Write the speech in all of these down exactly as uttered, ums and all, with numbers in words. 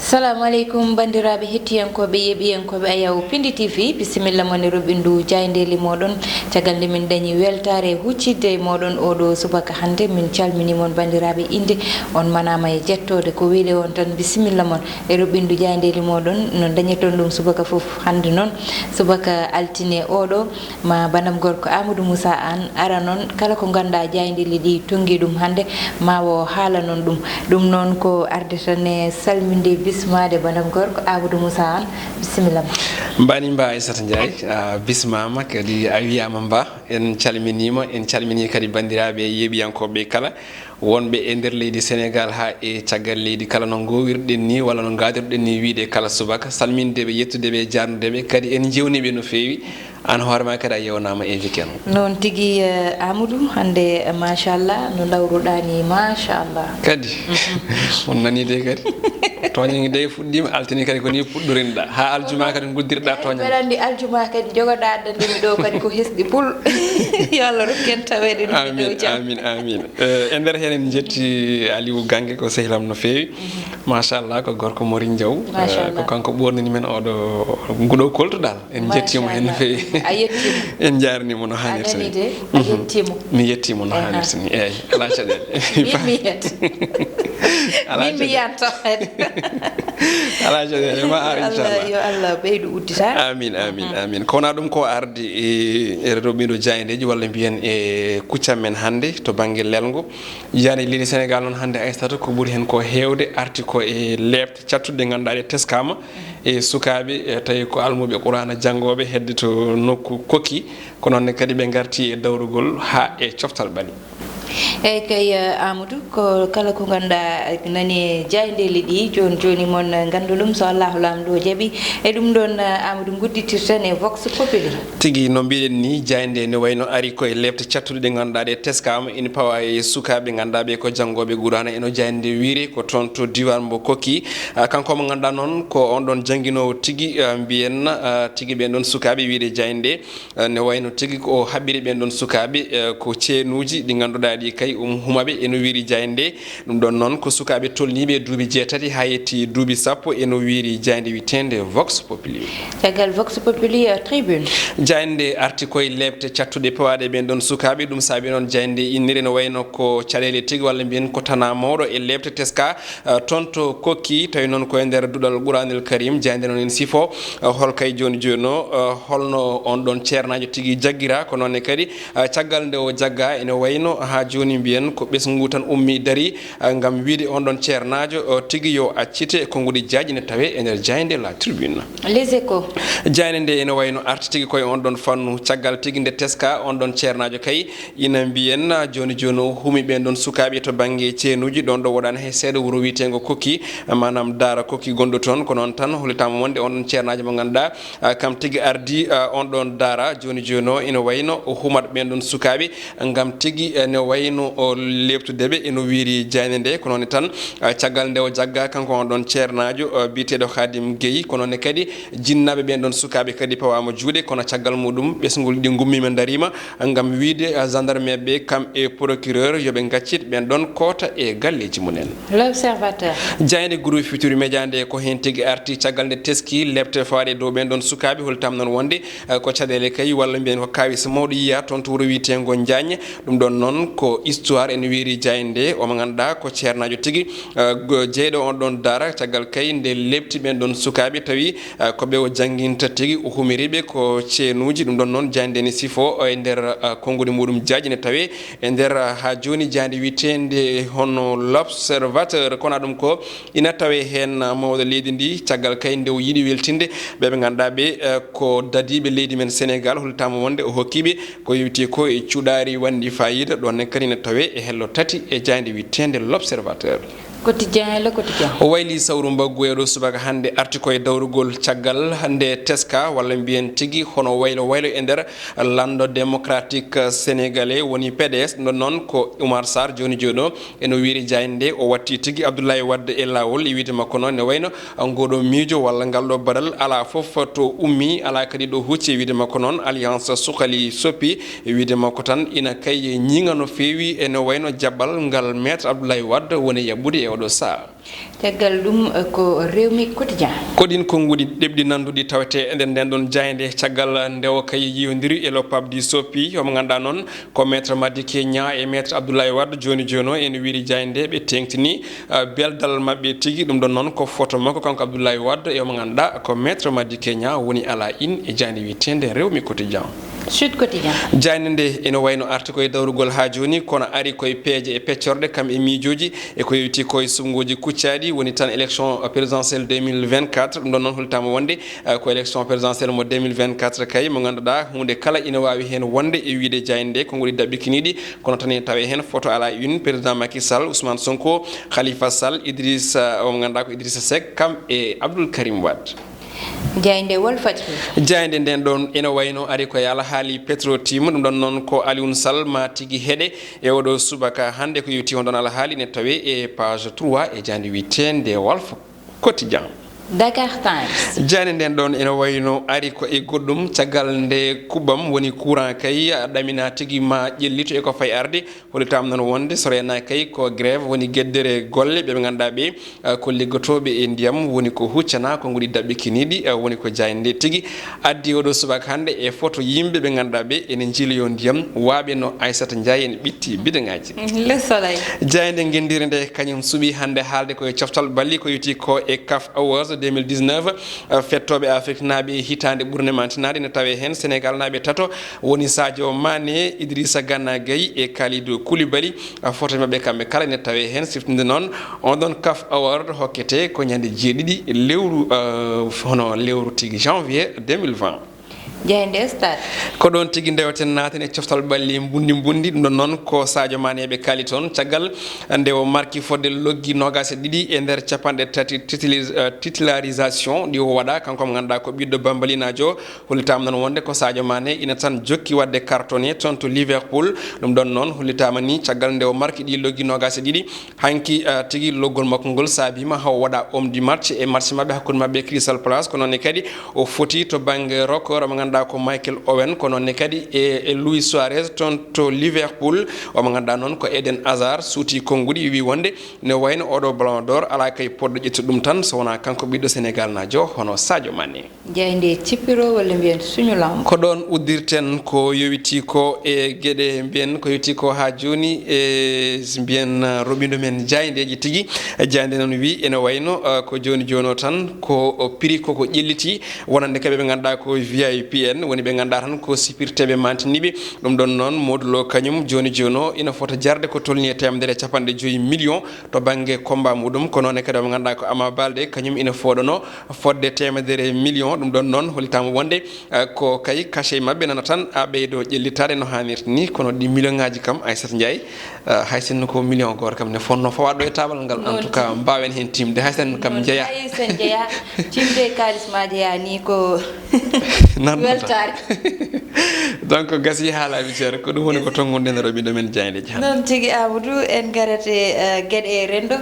Assalamu aleykum, banndiraaɓe hettiyankooɓe, yeeɓiyankooɓe Ayaw Pindi T V, bisimilla mon e roɓɓindu jaayndeeli mooɗon. Caggal nde min dañi weltaare huccitde e mooɗon oɗo subaka hannde, min calminii mon, banndiraaɓe, innde on manaama e jettode. Ko weli on tan, bisimilla mon e roɓɓindu jaayndeeli mooɗon, no dañirton ɗum subaka fof. Hannde noon, subaka altine oɗo, ma bandam gorko Amadou Moussa Anne ara noon, kala ko ngannduɗaa jaayndeeli ɗi tonngi ɗum hannde, ma o haala noon ɗum. Ɗum noon ko arde tan e salminde, bismaade bandam gorko Amadou Moussa Anne. Bisimilla ma. Mbaɗi mba Aissata Ndiaye, a bismaama kadi a wiyaama mba. En calminiima, en calminii kadi banndiraaɓe yeeɓiyankooɓe kala, wonɓe e nder leydi Senegaal haa e caggal leydi kala, no ngoowirɗen ni walla no ngaadirɗen ni wiyde kala subaka, salminde ɓe, yettude ɓe, jaarnude ɓe, kadi en njeewni ɓe no feewi. Aan hoore ma kadi a yewnaama, invité no. Noon tigi, eh, Amadou, hannde, eh, machallah, no ndawruɗaa ni, machallah. Kadi, on nanii de kadi. Tooñange de fuɗɗiima, altine kadi ko ni puɗɗorinɗaa. Haa aljuma kadi nguddirɗaa tooñange. Mbeɗa anndi aljuma kadi jogoɗaa addande mi ɗo kadi ko hesɗi pul. Yo Allah rokku en taweede ɗum e dow jam. Amin, amin. Eh, e nder heen en njetti Aliou Gange, ko sehil am no feewi. Machallah, ko gorko Mori Ndiaw. Machallah. Eh, ko kanko ɓoornini men oɗo, nguɗo koltu dal. En njettiima heen no feewi. Machallah. A yettiima. En njaarniima no haanirta ni. A nanii de, a yettiima. Mi yettiima no haanirta ni. Eey, alaa caɗeele. Min mi yet. Alaa caɗeele. Min mi yanto heen. Alaa caɗeele, ma ar, inchallah. Yo Allah ɓeydu udditaade. Amin, amin, amin. Ko wonaa ɗum ko ardi e, e roɓɓindu jaayndeeji, walla mbiyen e kuccam men hannde to bannge lelngo. Jaayndeeji leydi Senegaal noon hannde, Aissata, ko ɓuri heen ko heewde arti ko e leeɓte cattuɗe ɗe ngannduɗaa ɗe teskaama e sukaaɓe, e tawi ko almuuɓe Quraana janngooɓe hedde to nokku Koki, ko noon ne kadi ɓe ngarti e dawrugol haa e coftal ɓali. Eey kay, eh, Amadou, ko kala ko ngannduɗaa nani e jaayndeeli ɗi, jooni jooni mon nganndu ɗum, so Allahu Laamɗo jaɓi. E ɗum ɗoon, eh, Amadou, ngudditirten e Vox Populi. Tigi, no mbiɗen ni, jaaynde ne wayno ari ko e leeɓte cattuɗe ɗe ngannduɗaa ɗe teskaama ina pawa e sukaaɓe ngannduɗaa ɓe ko janngooɓe Quraana, eno jaaynde wiire ko toon to diiwaan mbo Koki. Ah, kanko mo ngannduɗaa noon ko on ɗoon jannginoowo tigi, ah, mbiyen, ah, tigi ɓeen ɗoon sukaaɓe wiide jaaynde, ah, ne wayno tigi ko o haɓɓiri ɓeen ɗoon sukaaɓe, ah, ko ceenuuji ɗi ngannduɗaa ɗi kay um humaɓe eno wiiri jaaynde. Ɗum ɗoon noon ko sukaaɓe tolniiɓe duuɓi jeetati haa yetti duuɓi sappo eno wiiri jaaynde wiyeteende Vox Populi. Caggal Vox Populi, eh, Tribune. Jaaynde arti koye leeɓte cattuɗe pawaaɗe ɓeen ɗoon sukaaɓe. Ɗum saabi noon jaaynde innire no wayno ko caɗeele tigi walla mbiyen ko tanaa mawɗo e leeɓte teska, eh, toon to Koki, tawi noon ko e nder duɗal Quraanil Karim. Jaaynde noon en sifo, eh, hol kay jooni jooni o, eh, holno on ɗoon ceernaajo tigi jaggira, ko noon ne kadi, eh, caggal nde o jagga ene wayno haa jooni mbiyen ko ɓesngu tan ummi dari, eh, ngam wiide on ɗon ceernaajo, eh, tigi yo accite konnguɗi jaaji ne tawe e nder jaaynde La Tribune. Les Échos. Jaaynde nde ene wayno arti tigi koye on ɗon fannu, caggal tigi nde teska on ɗon ceernaajo kay ina mbiyen, eh, jooni jooni o humi ɓeen ɗon sukaaɓe to bannge ceenuuji ɗon ɗo woɗaani hay seeɗa wuro wiyeteengo Koki, eh, maanaam Daara Koki gonɗo toon. Ko noon tan hollitaama wonde on ɗon ceernaajo mo ngannduɗaa, eh, kam tigi ardi, eh, on ɗon daara jooni jooni o ina wayno o humat ɓeen ɗon sukaaɓe. Ngam tigi, eh, ne wayno o leeɓtude ɓe, eno wiiri jaaynde nde. Ko noon tan, eh, caggal nde o jagga, kanko on ɗon ceernaajo, eh, biyeteeɗo Khadim Gueye, ko noon ne kadi jinnaaɓe ɓeen ɗon sukaaɓe kadi pawaama juuɗe, kono caggal muɗum ɓesngol ɗi ngummiima ndariima, ngam wiide, eh, gendarme ɓe, kam e procureur, yo ɓe ngaccit ɓeen ɗon koota e galleeji mum en. L'Observateur. Jaaynde Groupe Futurs Médias nde ko heen tigi arti, caggal nde teski leeɓte fawaaɗe dow ɓeen ɗon sukaaɓe, holtam noon wonde, eh, ko caɗeele kay, walla mbiyen ko kaawis mawɗo yiyaa toon to wuro wiyeteengo Njaañ. Ɗum ɗoon noon ko histoire ene wiiri jaaynde nde, omo ngannduɗaa ko ceernaajo tigi, eh, go-, jeyɗo on ɗoon daara, caggal kay nde leeɓti ɓeen ɗoon sukaaɓe, tawi, eh, ko ɓe o jannginta tigi, o humiri ɓe ko ceenuuji. Ɗum ɗoon noon jaaynde nde ne sifo, eh, e nder, eh, konnguɗi muɗum jaaji ne tawe e nder, eh, haa jooni jaaynde wiyeteende hono L'Observateur, kono ɗum ko ina tawe heen mawɗo leydi ndi, caggal kay nde o yiɗi weltinde ɓe ɓe ngannduɗaa ɓe, eh, ko dadiiɓe leydi men Senegaal, hollitaama wonde o hokkiiɓe ko yowiti ko e cuɗaari wanndi faayiida, ɗoon ne kadi ina tawe e hello tati e jaaynde wiyeteende L'Observateur. Quotidien, Le Quotidien. O wayli sawru mbaggu e ɗo subaka hannde arti ko e dawrugol caggal nde teska, walla mbiyen tigi hono waylo waylo e nder Lanndo Démocratique Sénégalais woni P D S, ɗum ɗoon noon ko Oumar Sarr jooni jooni o. Eno wiiri jaaynde nde, o watti tigi Abdoulaye Wade e laawol, e wiyde makko noon, ne wayno ngooɗoo miijo walla ngal ɗoo baɗal alaa fof to ummii, alaa kadi ɗo hucci, e wiyde makko noon, Alliance Suqali soppi, e wiyde makko tan, ina kay ñiŋa no feewi, ene wayno jaɓɓal ngal Maître Abdoulaye Wade woni yaɓɓude e oɗo saha. Caggal ɗum, eh, ko Rewmi Quotidien. Ko ɗin konnguɗi ɗeɓɗi nannduɗi tawete e nder nden ɗon jaaynde. Caggal nde o kay yiyondiri e L'Opab di Soppi, omo ngannduɗaa noon ko Maître Madické Niang e Maître Abdoulaye Wade. Jooni jooni o ene wiyri jaaynde ɓe teeŋtini, eh, beldal maɓɓe tigi. Ɗum ɗon noon ko photo makko kanko Abdoulaye Wade e omo ngannduɗaa ko Maître Madické Niang woni à la une e jaaynde wiyeteende Rewmi Quotidien. Sud Quotidien. Jaaynde nde ene wayno arti koye dawrugol haa jooni, kono ari koye peeje e peccorɗe kam e miijooji e ko yowiti koye suɓngooji kuccaaɗi, woni tan élection présidentielle deux mille vingt-quatre. Ɗum ɗon noon hollitaama wonde, eh, ko élection présidentielle mo deux mille vingt-quatre kay, mo ngannduɗaa huunde kala ina waawi heen wonde e wiyde jaaynde nde, konnguɗi daɓɓi kiniiɗi, kono tan ene tawee heen photo à la une, président Macky Sall, Ousmane Sonko, Khalifa Sall, Idrissa, eh, mo ngannduɗaa ko Idrissa Seck, kam e Abdoul Karim Wade. Jaaynde Walfadjri. Jaaynde nden ɗon ene wayno ari ko e alhaali Petro-Tim, ɗum ɗon noon ko Alioune Sall ma tigi heɗe e oɗo subaka hannde. Ko yowiti on ɗon alhaali ne tawi e page trois e jaaynde wiyeteende Walf Quotidien. Dakar Times. Jaaynde nden ɗon ene wayno ari ko e goɗɗum caggal nde kuɓɓam woni courant kay ɗamina tigi ma ƴellito e ko fay arde. Hollitaama noon wonde so reenaaki kay ko grève woni geddere golle ɓe ɓe ngannduɗaa ɓe, eh, ko liggotooɓe e ndiyam woni ko huccana konnguɗi daɓɓi kiniiɗi, eh, woni ko jaaynde nde tigi addi oɗo subaka hannde e photo yimɓe ɓe ngannduɗaa ɓe ene njiiloyoo ndiyam, waaɓe no Aissata Ndiaye ene ɓitti bideŋaaji. Le Soleil. Jaaynde ngenndire nde kañum suɓi hannde haalde ko e coftal balli ko yowiti ko e CAF Awards deux mille dix-neuf, eh, fettooɓe Afriknaaɓe e hitaande ɓurnde mantinaade ene tawee heen Senegalnaaɓe tato woni Sadio Mané, Idrissa Gana Gueye e Kalidou Koulibaly. Ah, photo maɓɓe kamɓe kala ene tawee heen, siftinde noon on ɗon CAF Award hokkete ko ñande jeeɗiɗi lewru, ah, hono lewru tigi janvier deux mille vingt. Jaaynde Stade. Ko ɗoon tigi ndeweten naaten e coftal ɓalli mbundi mbundi. Ɗum ɗon noon ko Sadio Mané ɓe kaali toon. Caggal nde o marki fodde loggi noogaas e ɗiɗi e nder capanɗe tati tituli-, ah, titularisation ɗi o waɗa, kanko mo ngannduɗaa ko ɓiɗɗo bambalinaajo. Hollitaama noon wonde ko Sadio Mané ina tan jokki waɗde cartonné toon to Liverpool. Ɗum ɗon noon hollitaama ni caggal nde o marki ɗi loggi noogaas e ɗiɗi. Hanki, ah, tigi loggol makko ngol saabiima haw waɗa homme du match e match maɓɓe hakkunde maɓɓe e Crystal Palace. Ko noon ne kadi o foti to bannge record mo ngannduɗaa ko Michael Owen. Ko noon ne kadi e, e Luis Suarez toon to Liverpool. Omo ngannduɗaa noon ko Eden Hazard suuti konnguɗi, wi wonde ne wayno oɗo Ballon d'Or alaa kay poɗɗo ƴettude ɗum tan so wonaa kanko ɓiɗɗo Senegal naajo hono Sadio Mané. Jaaynde cippiro walla mbiyen suñu lamb. Ko ɗoon uddirten ko yowiti ko e geɗe mbiyen ko yowiti ko haa jooni e mbiyen, uh, roɓindo men jaayndeeji tigi. Jaaynde noon wi ene wayno, uh, ko jooni jooni o tan ko, uh, prix koko ƴelliti wonande kaɓe ɓe ngannduɗaa ko V I P en woni ɓe ngannduɗaa tan ko sipirteeɓe mantiniiɓe. Ɗum ɗon noon Modou Lo kañum jooni jooni o ina fota jarde ko tolni e teemedere e capanɗe joyi million to bannge combat muɗum. Ko noon ne kadi omo ngannduɗaa ko Ama Baldé kañum ina fooɗanoo fodde teemedere million. Ɗum ɗon noon hollitaama wonde, eh, ko kay cachet maɓɓe nana tan a ɓeydo ƴellitaade no haanirta ni, kono ɗi million ngaaji kam Aissata Ndiaye, eh, hay sinno ko million gooto kam ne fotnoo fawaade ɗo e taabal ngal. En tout cas, mbaawen heen tiimde hay sen kam njeya. Hay sen njeya, tiimde kaalis ma jeya ni ko weltaare. Donc gasi haalaama ceer, ko ɗum woni ko tonnguɗen roɓindo men jaayndeeji hannde. Noon tigi Amadou, en ngarete, eh, geɗe renndo.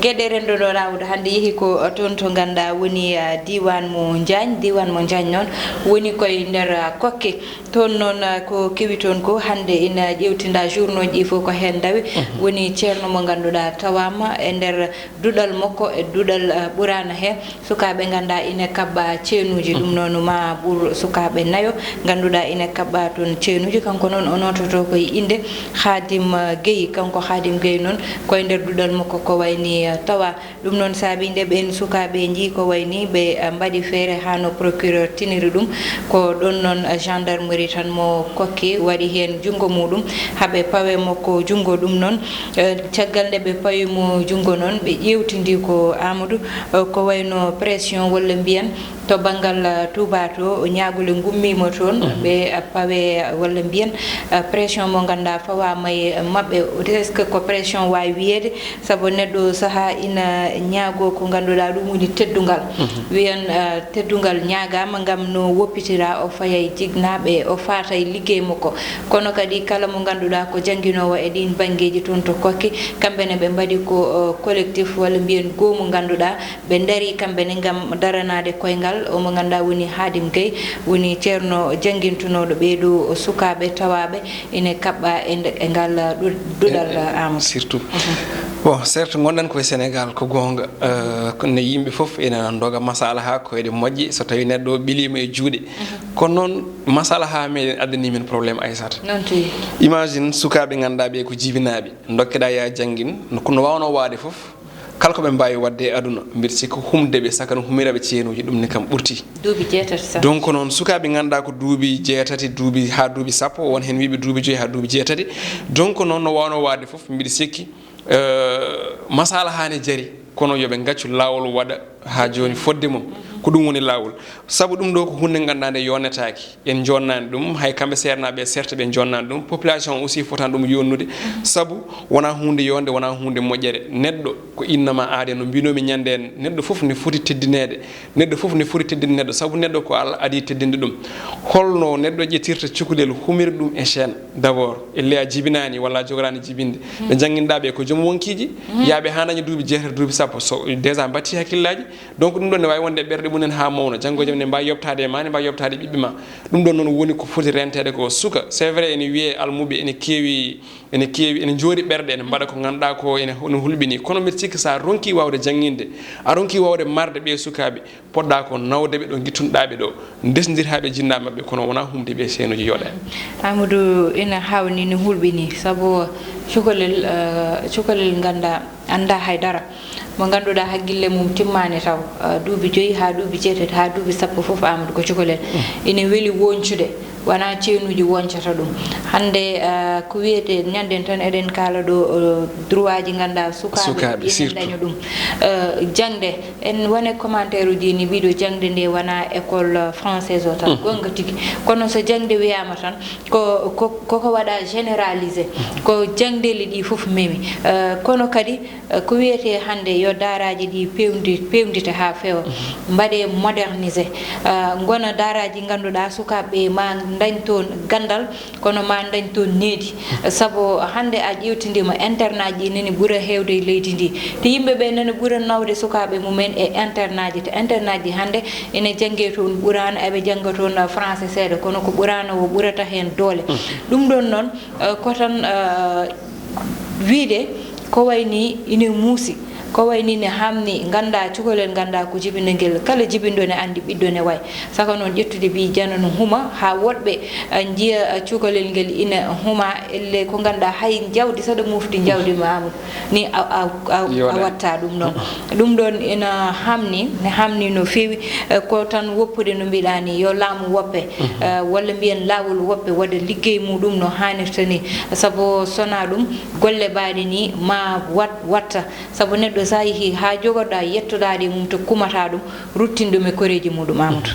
Geɗe renndo ɗo Daawuda hannde yehi ko, uh, toon to ngannduɗaa woni, uh, diiwaan mo Njaañ. Diiwaan mo Njaañ noon woni koye nder, uh, Kokke. Toon noon, uh, ko kewi toon ko hannde ina ƴeewtinda journaux ji ɗi fof ko heen ndawi. Mhm. Woni ceerno mo ngannduɗaa tawaama e nder duɗal makko e duɗal, uh, ɓuraana heen. Sukaaɓe ngannduɗaa ina kaɓɓa ceenuuji, ɗum noon ma ɓur sukaaɓe nayo ngannduɗaa ina kaɓɓa toon ceenuuji. Kanko noon o noototoo ko e innde Khadim, uh, Gueye. Kanko Khadim Gueye noon ko e nder duɗal makko ko wayni, uh, tawa. Ɗum noon saabii nde ɓeen sukaaɓe njii ko wayni ɓe, uh, mbaɗi feere haa no procureur tiniri ɗum. Ko ɗoon noon, uh, gendarmerie tan mo Kokke waɗi heen junngo muɗum, haa ɓe pawe makko junngo. Ɗum noon, uh, caggal nde ɓe pawi mo junngo noon, ɓe ƴeewtidi ko Amadou, uh, ko wayno pression walla mbiyen to banngal, uh, Touba to, ñaagule ngummiima toon, mhm, ɓe, uh, pawe, uh, walla mbiyen, uh, pression mo ngannduɗaa fawaama e maɓɓe. Est-ce que ko pression waawi wiyeede? Sabu neɗɗo sahaa ina ñaagoo ko ngannduɗaa ɗum woni teddungal. Mhm. Wiyen, uh, teddungal ñaagaama ngam no woppitira, o fayay jignaaɓe, o faatay liggey makko. Kono kadi kala mo ngannduɗaa ko jannginoowo e ɗiin banngeeji toon to Kokke, kamɓe ne ɓe mbaɗi ko, uh, collectif walla mbiyen goomu ngannduɗaa, ɓe ndarii kamɓe ne ngam daranaade koyngal o mo ngannduɗaa woni Khadim Gueye, woni ceerno janngintuno Noɗo ɓee ɗo sukaaɓe tawaaɓe ine kaɓɓa e nde-, e ngal, uh, ɗu-, duɗal, eh, eh, Amadou. Surtout. Mhm. Bon, certes, ngonɗen koye Sénégal, ko goonga. Eh, ko ne yimɓe fof ene ndoga masalaha ko eɗe moƴƴi so tawi neɗɗo o ɓiliima e juuɗe. Mhm. Kono noon, masalaha meɗen addani men problème, Aissata. Noon tigi. Imagine sukaaɓe ngannduɗaa ɓe ko jibinaaɓe. Ndokkeɗaa ya janngin, no, no waawno waade fof. Kala ko ɓe mbaawi waɗde e aduna, mbiɗa sikki humde ɓe, saka no humira ɓe ceenuuji, ɗum ne kam ɓurti. Duuɓi jeetati tan. Donc noon, sukaaɓe ngannduɗaa ko duuɓi jeetati, duuɓi haa duuɓi sappo, won heen wiyɓe duuɓi joyi haa duuɓi jeetati. Donc noon, no waawno waɗde fof, mbiɗa sikki, eh, masalaha ne jari, kono yo ɓe ngaccu laawol waɗa haa jooni fodde mum. Ko ɗum woni laawol. Sabu ɗum ɗo ko huunde ngannduɗaa nde yonnetaaki. En jonnani ɗum, hay kamɓe seernaaɓe, certes ɓe jonnani ɗum. Population o aussi fotani ɗum yonnude. Sabu wonaa huunde yonde, wonaa huunde moƴƴere. Neɗɗo ko innama aade, no mbinomi ñande en, neɗɗo fof ne foti teddineede. Neɗɗo fof ne foti teddinde neɗɗo, sabu neɗɗo ko Allah adi teddinde ɗum. Holno neɗɗo ƴettirta cukalel, humira ɗum e chaîne d'abord? Elle a jibinaani walla a jogoraani jibinde. Ɓe jannginɗaa ɓe ko joom wonkiiji, yaaɓe haa daña duuɓi jeetati, duuɓi sappo, so déjà mbatti hakkillaaji. Donc ɗum ɗon ne waawi wonde e ɓerɗe mumen haa mawna. Janngo e jam ne mbaawi yoɓtaade e ma, ne mbaawi yoɓtaade e ɓiɓɓe ma. Ɗum ɗon noon woni ko foti renteede ko suka. C'est vrai, ene wiyee almuɓe ene keewi, ene keewi, ene njoori ɓerɗe, ene mbaɗa ko ngannduɗaa ko ene, ene hulɓinii. Kono mbiɗa sikki so a ronkii waawde jannginde, a ronkii waawde marde ɓee sukaaɓe, poɗɗaa ko nawde ɓe ɗo ngittunoɗaa ɓe ɗo, ndesndir haa ɓe jinnaa maɓɓe, kono wonaa humde ɓe seenuji yooɗaani. Amadou, ina haawni, no hulɓinii, sabu cukalel, eh, cukalel nganndaa, anndaa hay dara. Mo ngannduɗaa hakkille mum timmaani taw, eh, duuɓi joyi haa duuɓi jeetati haa duuɓi sappo fof, Amadou, ko cukalel. Ina weli woncude, wonaa ceenuuji woncata ɗum. Hannde, eh, ko wiyetee, ñanden tan eɗen kaala ɗo, eh, droit ji ngannduɗaa sukaaɓe, sukaaɓe, ina surtout. Daña ɗum. Eh, jaŋde, en wone commentaire uji ni mbiɗo jaŋde nde wonaa école, eh, française o tan. Goonga tigi. Kono so jaŋde wiyaama tan, ko, ko, koko waɗa généralisé. Ko jaŋdeeli ɗi fof memi. Eh, kono kadi, eh, ko wiyetee hannde yo daaraaji ɗi peewndi-, peewndite haa feewa, mbaɗee modernisé, eh, ngona daaraaji ngannduɗaa sukaaɓe ma ndañ toon ganndal, kono ma ndañ toon needi. Sabu hannde a ƴeewtindiima internat ji nani ɓura heewde e leydi ndi. Te yimɓe ɓe nani ɓura nawde sukaaɓe mumen e internat ji. Te internat ji hannde ene jannge toon Qur'aana, eɓe jannga toon français seeɗa, kono ko Qur'aana o ɓurata heen doole. Ɗum ɗoon noon, eh, ko tan, eh, wiyde ko wayi ni ine muusi, ko wayi ni ne haamni, nganndaa cukalel, nganndaa ko jibinde ngel, kala jibinɗo ne anndi ɓiɗɗo ne wayi. Saka noon ƴettude mbiyi jana no huma, haa woɗɓe, eh, njiya, eh, cukalel ngel ina huma, elle ko nganndaa hay jawdi saɗa mofti jawdi ma, Amadou, ni a, a, a, a watta ɗum ɗoon. Ɗum ɗoon ina haamni, ne haamni no feewi, eh, ko tan woppude no mbiɗaa ni, yo laamu woppe, eh, walla mbiyen laawol woppe, waɗa liggey muɗum no haanirta ni. Sabu so wonaa ɗum, golle baaɗe ni ma wat-, watta. Sabu neɗɗo so a yehii haa jogoɗaa yettodaade e mum, to kumata ɗum, ruttin ɗum e koreeji muɗum, Amadou.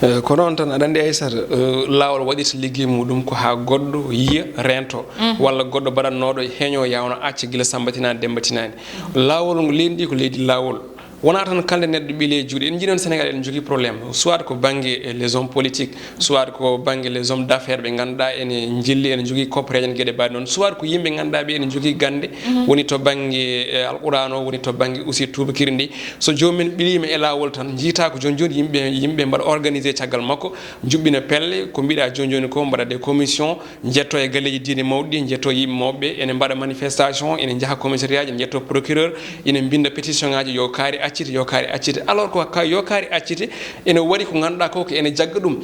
Eh, ko noon tan, aɗa anndi, Aissata, eh, laawol waɗirta liggey muɗum ko haa goɗɗo yiya, reento, walla goɗɗo baɗannooɗo heño yaawno acca gila Sammba tinaani, Demmba tinaani. Laawol ngo, leydi ndi ko leydi laawol. Wonaa tan kalde neɗɗo ɓilee juuɗe. En njii noon Sénégal ene jogii problème. Soit ko bannge, eh, les hommes politiques, soit ko bannge les hommes d'affaires ɓe ngannduɗaa ene njilli, ene njogii koppareeje, ene geɗe mbaɗe noon. Soit ko yimɓe ngannduɗaa ɓe ene njogii gannde, woni to bannge, eh, Alquraan o, woni to bannge aussi tuubakiri ndi. So joomum en ɓiliima e laawol tan, njiytaa ko jooni jooni yimɓe, yimɓe mbaɗa organisé caggal makko, njuɓɓina pelle, ko mbiɗaa jooni jooni ko, mbaɗa des commissions, njetto e galleeji diine mawɗi ɗi, njetto yimɓe mawɓe, ene mbaɗa manifestation, ene njaha commissariat ji, njetto procureur, ene mbinnda pétition ŋaaji, yo kaari accite, yo kaari accite. Alors ko ka-, yo kaari accite, ene waɗi ko ngannduɗaa ko, ko ene jagga ɗum.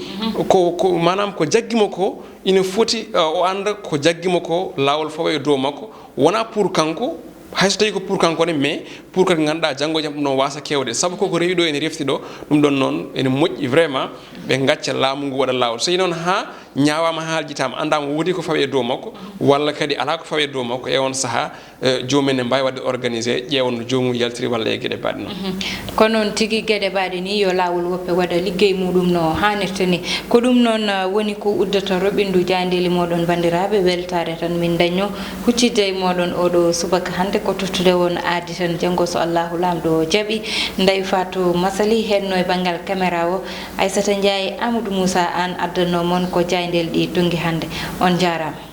Ko, ko, maanaam ko jaggi mo ko, ene foti, uh, o annda ko jaggi mo ko, laawol fawa e dow makko, wonaa pour kanko, hay so tawii ko pour kanko ne, mais pour kadi ngannduɗaa janngo e jam ɗum no waasa kewde. Sabu koko rewi ɗo ene refti ɗo, ɗum ɗon noon ene moƴƴi vraiment ɓe ngacca laamu ngu waɗa laawol. So yi noon haa ñaawaama, haaljitaama, anndaama woodi ko fawi e dow makko, walla kadi alaa ko fawi e dow makko, e oon sahaa, eh, joomum en ne mbaawi waɗde organisé, ƴeewa no joomum yaltiri walla e geɗe mbaɗe noon. Mhm. Ko noon tigi, geɗe mbaɗe ni, yo laawol woppe waɗa liggey muɗum no haanirta ni. Ko ɗum noon, eh, woni ko uddata roɓindu jaayndeeli mooɗon, banndiraaɓe. Weltaare tan min dañno huccitde e mooɗon oɗo subaka hannde, ko tottude on aadi tan janngo so Allaahu Laamɗo jaɓi. Ndeye Fatou Massaly heenno e banngal caméra o, Aissata Ndiaye, Amadou Moussa Anne addannoo mon ko jaayndeeli ɗi tonngi hannde. On njaaraama.